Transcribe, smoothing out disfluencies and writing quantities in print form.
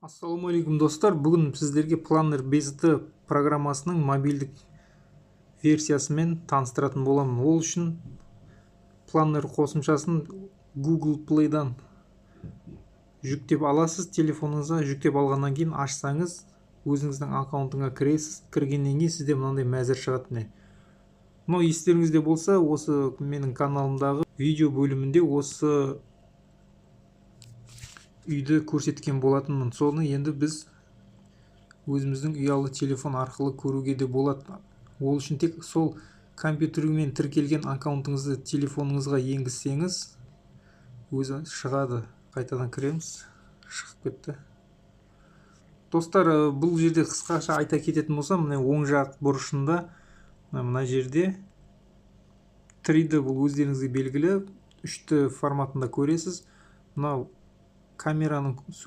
Ассалаумағалейкум, достар! Бүгін сіздерге Planner 5D программасының мобильдік версиясымен таныстыратын боламын. Ол үшін Planner қосымшасын Google Play'дан жүктеп аласыз. Телефоныңызға жүктеп алғаннан кейін ашсаңыз, өзіңіздің аккаунтыңа кіресіз. Кіргеннен кейін сізде мынандай мәзір шығады. Міне, мынау естеріңізде болса, осы менің каналымдағы видео бөлімінде осы үйді көрсеткен болатынмын. Соны енді біз өзіміздің ұялы телефон арқылы көруге де болады. Ол үшін тек сол компьютермен тіркелген аккаунтыңызды телефоныңызға енгізсеңіз, өзі шығады. Қайтадан кіреміз, шығып кетті. Достар, бұл жерде қысқаша айта кететін болсам, міне, оң жақ бұрышында, мына жерде 3D, бұл өздеріңізге белгілі, 3D форматында көресіз. Мынау камераның